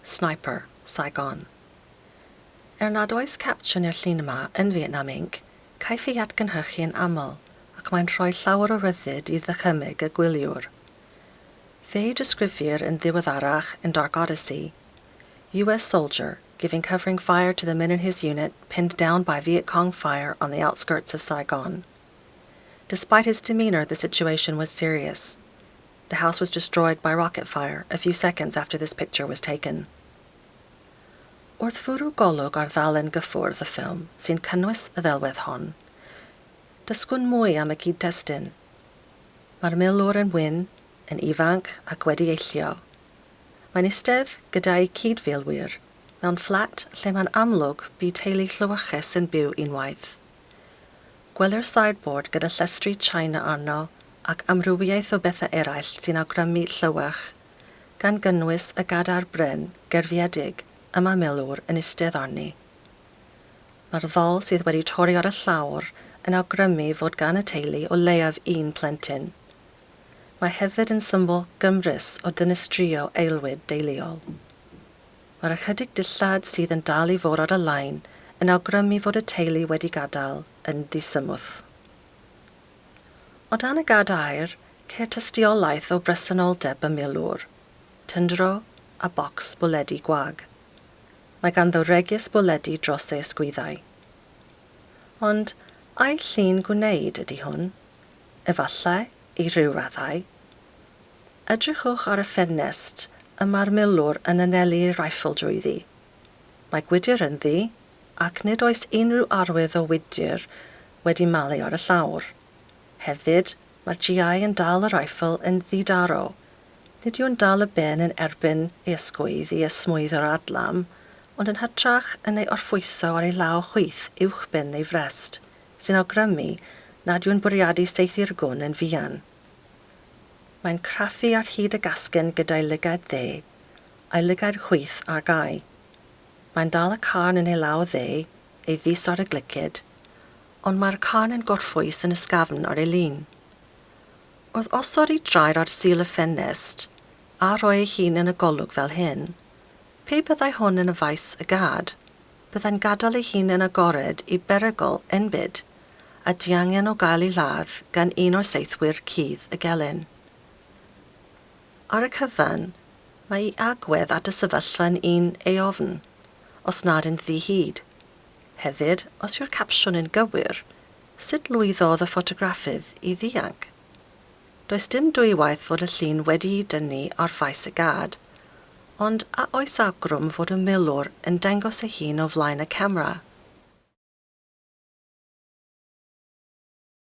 Sniper, Saigon. Er nad oes capsiwn i'r llun yma yn Vietnam Inc, caiff ei atgynhyrchu yn aml ac mae'n rhoi llawer o ryddid i ddychymyg y gwyliwr. Fe'i disgrifir yn ddiweddarach yn Dark Odyssey, US soldier giving covering fire to the men in his unit pinned down by Viet Cong fire on the outskirts of Saigon. Despite his demeanor, the situation was serious. The house was destroyed by rocket fire a few seconds after this picture was taken. Wrth fwrw golwg ar ddalen gyffwrdd y ffilm sy'n cynnwys y ddelwedd hon, dysgwn mwy am y cyd-destun. Mae'r milwr yn wyn, yn ifanc ac wedi eillio. Mae'n eistedd gyda'i cyd-filwyr mewn fflat lle mae'n amlwg bu teulu llewyrchus yn byw unwaith. Gwelir sideboard gyda llestri china arno ac amrywiaeth o bethau eraill sy'n awgrymu llewyrch, gan gynnwys y gadair bren gerfiedig y mae milwr yn eistedd arni. Mae'r ddol sydd wedi torri ar y llawr yn awgrymu fod gan y teulu o leiaf un plentyn. Mae hefyd yn symbol gymrus o ddinistrio aelwyd deuluol. Mae'r ychydig dillad sydd yn dal i fod ar y lain yn awgrymu fod y teulu wedi gadael yn ddisymwth. O dan y gadair, ceir tystiolaeth o bresenoldeb y milwr, tyndro a bocs bwledi gwag. Mae ganddo wregys bwledi dros ei ysgwyddau. Ond, ai llun gwneud ydy hwn? Efallai, i ryw raddau. Edrychwch ar y ffenest y mae'r milwr yn anelu ei reiffl drwyddi. Mae gwydr ynddi, ac nid oes unrhyw arwydd o wydr wedi malu ar y llawr. Hefyd, mae'r GI yn dal y reiffl yn ddidaro. Nid yw'n dal y ben yn erbyn ei ysgwydd i esmwytho'r adlam, ond yn hytrach yn ei orffwyso ar ei law chwith uwchben ei frest, sy'n awgrymu nad yw'n bwriadu saethu'r gwn yn fuan. Mae'n craffu ar hyd y gasgen gyda'i lygaid dde, a'i lygaid chwith ar gau. Mae'n dal y carn yn ei law dde, ei fys ar y glicid, ond mae'r carn yn gorffwys yn ysgafn ar ei lin. Wrth osod ei draed ar sil y ffenest, a rhoi ei hun yn y golwg fel hyn, pe byddai hwn yn y faes y gad, byddai'n gadael ei hun yn agored i berygl enbyd, a diangen o gael ei ladd gan un o'r saethwyr cudd y gelyn. Ar y cyfan, mae ei agwedd at y sefyllfa yn un eofn, os nad yn ddi-hid. Hefyd, os yw'r capsiwn yn gywir, sut lwyddodd y ffotograffydd i ddianc? Does dim dwywaith fod y llun wedi'i dynnu ar faes y gad, ond a oes awgrym fod y milwr yn dangos ei hun o flaen y camera?